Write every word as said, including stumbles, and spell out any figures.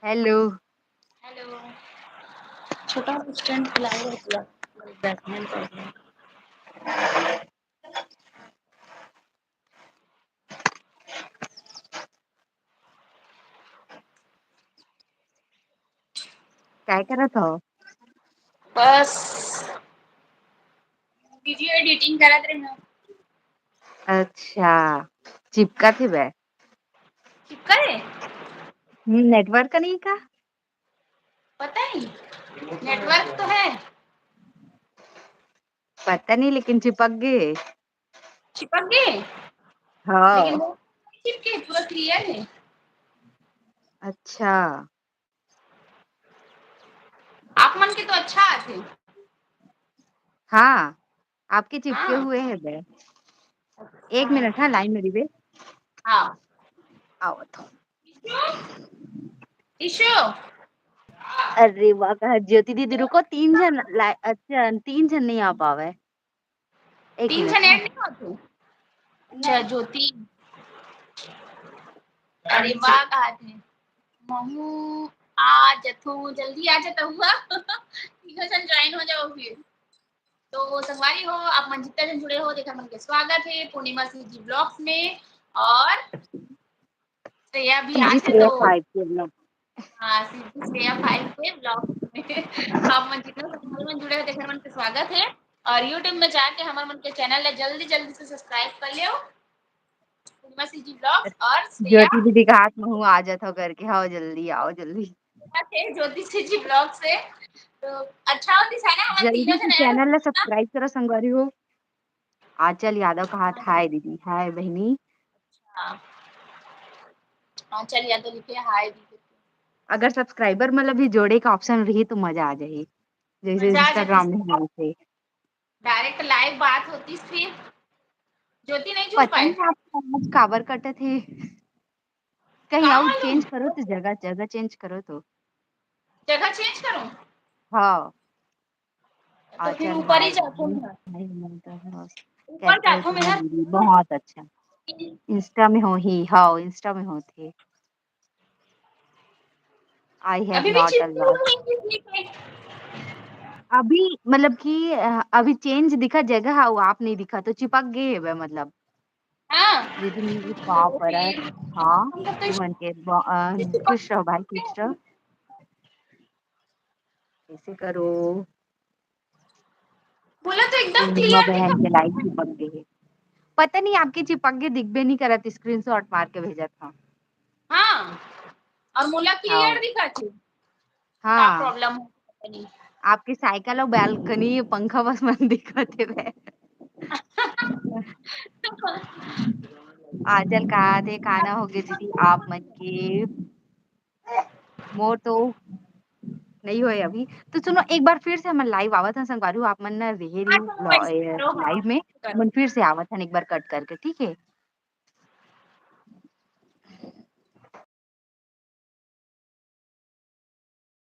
Hello. Hello. छोटा stand लाओ, बैठने में प्रॉब्लम। काय करत हो? बस वीडियो एडिटिंग करत रहे। अच्छा, चिपका थे बे। चिपका है? हम्म, नेटवर्क नहीं का? पता नहीं, नेटवर्क तो है। पता नहीं, लेकिन चिपक गए। चिपक गए? हाँ। लेकिन वो चिपके, पूरा क्लियर है। अच्छा। आप मन के तो अच्छा आथे। हाँ, आपके चिपके हाँ। हुए है बे। एक मिनट, हाँ, लाइन में रिबे। हाँ। आवत हो। ईशु। अरे वाह, कहा ज्योति दीदी, रुको, तीन झन ला-, अच्छा, तीन झन नहीं आ पावे। एक तीन मिनट, झन हाँ। ऐड नहीं होते? अच्छा, ज्योति। अरे वाह, कहा थे। महू आ जथो, जल्दी आ जाता हुआ। तीनों झन ज्वाइन हो जाओ फिर। तो संगवारी हो, आप मन जितना झन जुड़े हो, तेखर मन के स्वागत है पूर्णिमा सीजी व्लॉग्स में। और श्रेया भी आ सीजी जाए श्रेया तो फाइव के व्लॉग। हाँ, सीजी श्रेया फाइव के व्लॉग में आप मन जितना संगवारी मन जुड़े हो, तेखर मन के स्वागत है। और YouTube में जाके हमर मन के चैनल ला जल्दी जल्दी से सब्सक्राइब कर लियो। पूर्णिमा सीजी व्लॉग्स और श्रेया। ज्योति दीदी का हाथ में हूँ, आ जाता हो करके। हाँ, जल्दी आओ, जल्दी। अच्छा, ज्योति सीजी व्लॉग से। तो अच्छा होती है ना, हम जल्दी तीनों से जने चैनल ला सब्सक्राइब करो संगवारी हो। आंचल यादव का हाथ, हाय दीदी, हाय बहनी। हाँ। आंचल यादव लिखे, हाय दीदी। अगर सब्सक्राइबर मतलब भी जोड़े का ऑप्शन रही तो मजा आ जाही, जैसे मजा आ इंस्टाग्राम जाही। में है वैसे। डायरेक्ट लाइव बात होती फिर। ज्योति नहीं जुड़ पता पाए। नहीं आपका आवाज काबर कटत है। कहीं का और मालूम? चेंज करो तो, जगह, जगह चेंज करो तो। जगह चेंज करूं? हाँ। तो फिर आंचल ऊपर ही हाय जाता हूँ दीदी, मैं। हाय ममता, हाँ। ऊपर कैसे हो जाता हूँ तुम मैं। दीदी? बहुत अच्छा। इंस्टा में हो ही? हाँ, इंस्टा में हो थे। I have अभी भी not चिपकी allowed। हुई है दीदी पे। अभी मतलब कि, अ, अभी चेंज दिखा जगह, वो आप नहीं दिखा तो चिपक गए है मतलब। हाँ। दीदी मेरे पाँव परत। हाँ, तुमन के ब-, अ, खुश रहो भाई, खुश रहो। ऐसे करो। बोला तो एकदम पूर्णिमा क्लियर बहन दिखा। के लाइव चिपक गए है। पता नहीं आपके चिपक के दिखबे नहीं करत, स्क्रीनशॉट मार के भेजत हूँ। हाँ, और मोला क्लियर हाँ। दिखा थे। का हाँ, प्रॉब्लम हो, पता नहीं। आपके साइकिल और बालकनी, पंखा बस मन दिखत हे बे। आंचल कहा थे, खाना हो गए दीदी आप मन के? मोर तो नहीं होए अभी। तो सुनो, एक बार फिर से हमन लाइव आवत हन संगवारी हो, आप मन ना रहे रही हाँ, चलो, वैसे करो, हाँ, लाइव में, करो। हमन फिर से आवत हन एक बार कट करके, ठीक है?